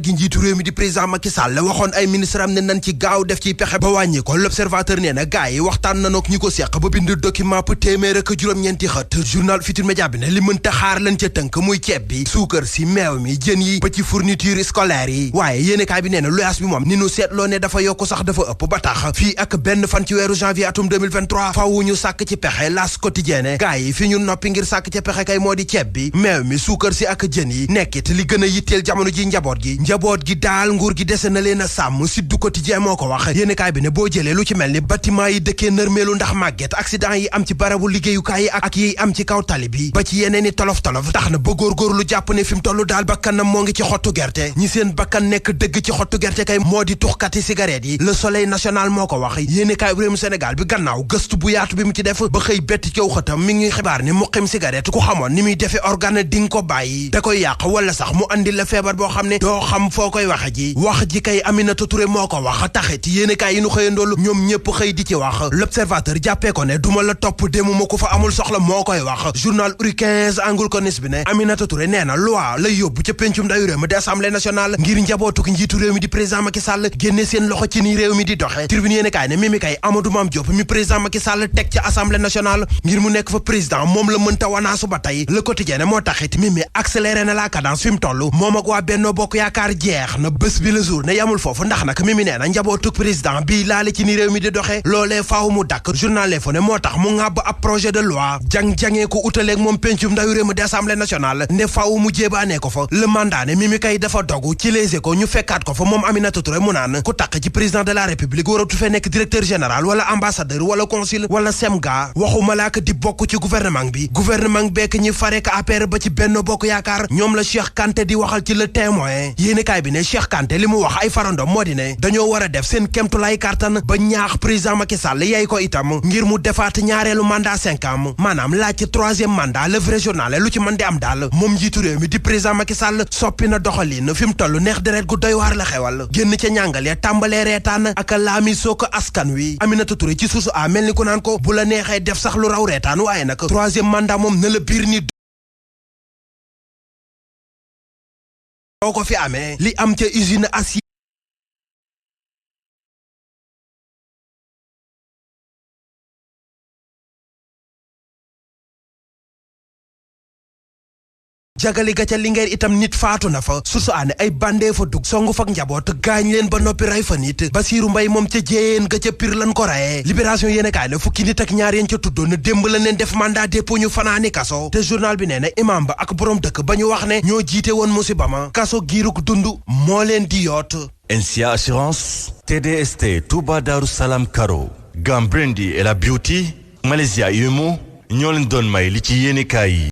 gi njiitu réew mi di président Macky Sall la waxoon ay ministre am ne nan ci gaaw def ci pexe ba wàññi ko l'observateur nee na gars yi waxtaan nanook ñi ko seq ba bind document bu téeméer ak juróom-ñeenti xët journal Futurs Médias bi ne li mënta xaar lañ ca tënk muy ceeb bi suukar si meew mi jën yi ba ci fourniture scolaire yi waaye yéenekaay bi nee na luyaas bi moom ni nu seetloo ne dafa yokk sax dafa ëpp ba tax fii ak benn fan ci weeru janvier atum 2023 faaw ñu sàkk ci pexe L'As Quotidien gars yi fi ñu noppi ngir sàkk ci pexe kay moo di ceeb bi meew mi suukar si ak jën yi nekkit li gën a yitteel jamono ji njaboot gi daal nguur gi dese na leen a sàmm Sud Quotidien moo ko wax yéenekaay bi ne boo jëlee lu ci mel ni bâtiment yi dëkkee nërmeelu ndax màgget accident yi am ci barabu liggéeyukaay yi ak yi am ci kaw tali bi ba ci yeneen i tolof-tolof tax na ba góorgóorlu jàpp ne fi mu toll daal bakkanam moo ngi ci xottu gerte ñi seen bakkan nekk dëgg ci xottu gerte kay moo di tuxkati cigarette yi Le Soleil national moo ko wax yéenekaay réewum Sénégal bi gannaaw gëstu bu yaatu bi mu ci def ba xëy bett ciw xëtam mi ngi xibaar ni muqim cigarette ku xamoon ni muy defee organe di nga ko bàyyi da koy yàq wala sax mu andi la feebar boo xam ne doo xam foo koy wax ji kay Aminata Touré moo ko wax taxit yéenekaay yi nu xëyandoolu ñoom ñëpp xëy di ci wax l'observateur jàppee ko ne duma la topp dému ma ko fa amul soxla moo koy wax journal Uri 15 angul konis bi ne Aminata Touré nee na loi lay yóbbu ca pencum ndayu réew mi di assemblée nationale ngir njabootuk njiitu réew mi di président Macky Sall génne seen loxo ci ni réew mi di doxe tribune yéenekaay ne Mimi kay Amadou Mame Diop mi président Macky Sall teg ca assemblée nationale ngir mu nekk fa président moom la mënta wanaasu ba tey le quotidien ne moo taxit Mimi accéléré na la cadence fi mu toll moom ak waa Benno Bokk Yaakaar jeex na bés bi le jour ne yamul foofu ndax nag Mimi nee na njabootuk président bi laale ci ni réew mi di doxee loolee faaw mu dakk journal L'Info ne moo tax mu ŋàbb ab projet de loi jang-jangee ko utaleeg moom pencum ndawi réew mi di assemblée nationale ne faaw mu jéebaanee ko fa le mandat ne Mimi kay dafa dogu ci Les Échos ñu fekkaat ko fa moom Aminata Touré mu naan ku takk ci président de la république waratu fee nekk directeur général wala ambassadeur wala consul wala semga waxuma laak di bokk ci gouvernement bekk ñi farek APR ba ci Benno Bokk Yaakaar ñoom la Cheikh Kanté di waxal ci Le Témoin yéenekaay bi ne Cheikh Kanté li mu wax ay farandom moo di ne dañoo war a def seen kemtulaay kartan ba ñaax président Macky Sall yay ko itam ngir mu defaat ñaareelu mandat 5 ans maanaam laaj ci 3e mandat le vrai journal lu ci mën di am daal moom njiitu réew mi di président Macky Sall soppi na doxalin fi mu toll neex deret gu doy waar la xewal génn ca ñàngale tàmbalee reetaan ak laami soo ko askan wi Aminata Touré ci suusu a mel ni ku naan ko bu la neexee def sax lu raw reetaan waaye nag 3e mandat moom na la biir ni doo ko fi amee li am ca usine acier jagali ga ca Linguère itam nit faatu na fa susu aane ay bandee fa dugg songu fak njaboot gaañ leen ba noppi ray fa nit Basiiru Mbay moom ca jéyeen ga ca Pire lan ko rayee Libération yéenekaay ne fukki nit ak ñaar yeen ca tuddoon démb la leen def mandat dépôt ñu fanaani kaso te journal bi nee na imam ba ak borom dëkk ba ñu wax ne ñoo jiite woon musiba ma kaso giiruk dund moo leen di yoot NCA Assurance TDST Touba Darou Salam Karo Gambrendi et la Beauty Malaysia Yumo ñoo leen doon may li ci yéenekaay yi